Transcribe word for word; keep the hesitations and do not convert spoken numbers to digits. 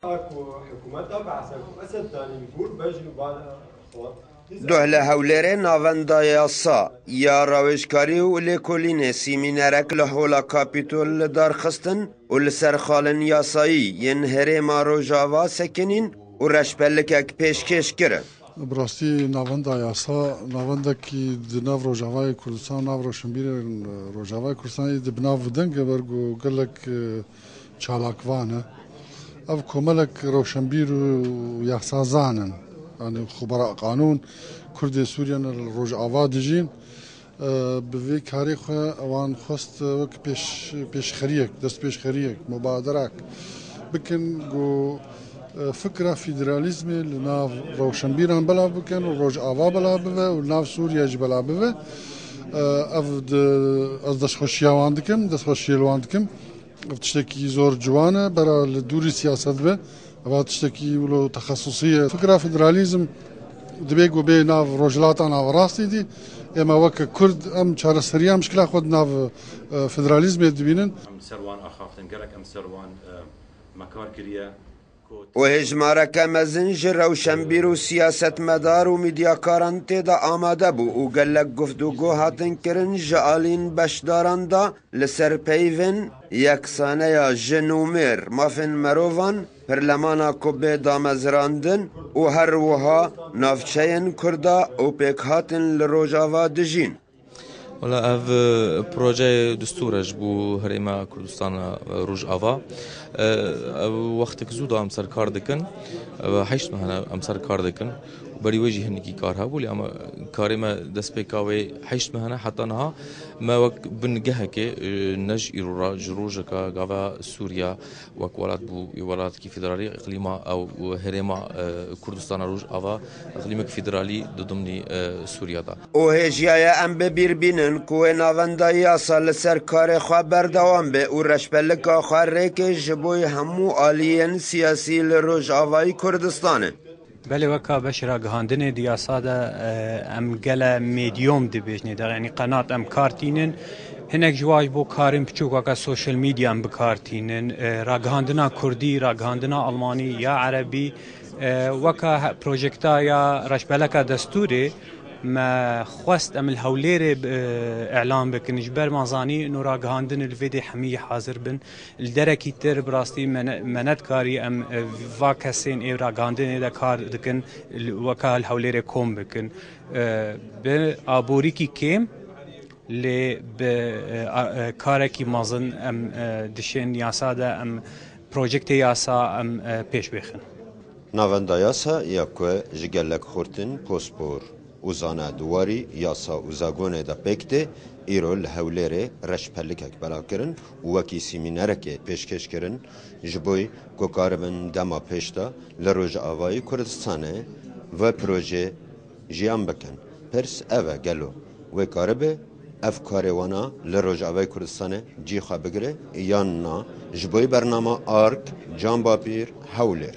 Ku hikûmeta Be'sa ku Esed danî bûr bejn û bala xwe. Duh li Hewlêrê navenda yasa ya rawêjkarî û lêkolînê sîmînerek li hola Kapîtol li dar xistin û li ser xalên yasayî yên herêma Rojava sekinîn û reşbelikek pêşkêş kirin. Bi rastî navenda yasa, navendekî di nav Rojavayê Kurdistan, nav rewşenbîrên Rojavayê Kurdistanê di bi nav deng e, ber ku gelek, e, çalakvan e. Ev komelek rewşenbîr û yasazan in. Yanî xubera qanûn, Kurdê Sûriye ne li Rojava dijîn. E, bi vê karê xwe ewan xwest, e, wek pêş-, pêşxeriyek, destpêşxeriyek, mubaderak bikin ku, e, fikra federalîzmê li nav rewşenbîran belav bikin û Rojava belav bibe û li nav Sûriye jî belav bibe. E, ev di, ez destxweşiya wan dikim, destxweşiyê li wan dikim. Ev tiştekî zor ciwan e, bera li dûrî siyaset be. Eva tiştekî wilo texesusî ye. Fikra federalîzm dibe ku bê nav Rojhilata Naverastî dî. Ême weke Kurd em çareseriya mişkila xwe di nav, e, federalîzmê dibînin. Em ser wan axaftin, gelek em ser wan, e, me kar kiriye. Û hêjmareke mezin ji rewşenbîr û siyasetmedar û medyakaran tê de amade bû û gelek guftûgo hatin kirin ji alîn beşdaran de li ser peyvên yeksaneya jin û mêr, mafên merovan, pirlemana ku bê damezrandin û her wiha navçeyên Kurda û pêkhatin li Rojava dijîn. Wela ev, e, projeyê distûr e ji bo herêma Kurdistana, e, Rojava. E, ev wextek zû da em ser kar dikin. Ev heşt meh e em ser kar dikin. Berî wê jî hinekî kar hebû, lê em, karê me destpêka wê heşt meh e heta niha me wek bingehekê, e, ne ji îro re, ji rojeka gava Sûriya wek welat bû, welatekî federalî, îqlîma ew herêma, e, Kurdistana Rojava, îqlîmek federalî didimnî, e, Sûriya de. Û hêjiya ye em bi bîr bînin ku wê navenda yasa li ser karê xwe berdewam be û reşbelika xwe rêke ji bo hemû aliyên siyasî li Rojavayî Kurdistanê. Belê, weka beşê ragihandinê di yasa de, e, em gele medyum dibêjinê de, yanî qenat em kar tînin. Hinek ji wa ji bo karên piçûk weke social media em bi kar tînin. E, ragihandina kurdî, ragihandina almanî ya erebî, e, weka he-, projekta ya reşbeleka destûrê me xwest em li Hewlêrê, e, îlan bikin. Ji ber me zanî ino ragihandin li vê dê hemî hazir bin. Li derekî tir bi rastî me ne-, me nekarî em, e, va kesên ê ragihandinê de kar dikin, li, weka li Hewlêrê kom bikin. E, bi aborîkî kêm, lê bi, e, a, e, karekî mezin em, e, dişên yasa de em projektê yasa em, e, pêş bêxin. Navenda yasa ya ku ji gelek xurtin pospor û zana di warî yasa û zagonê de pêk tê, îro li Hewlêrê reşpelikek belavkirin û wekî sîmînerekê pêşkêş kirin, ji bo ku karibin dema pêş de li Rojavayî Kurdistanê ve projê jiyan bikin. Pirs ev e, gelo wê karibe ev karê wana li Rojavayî Kurdistanê cî xwe bigire yan na? Ji bo bernama Ark, Can Bapîr, Hewlêr.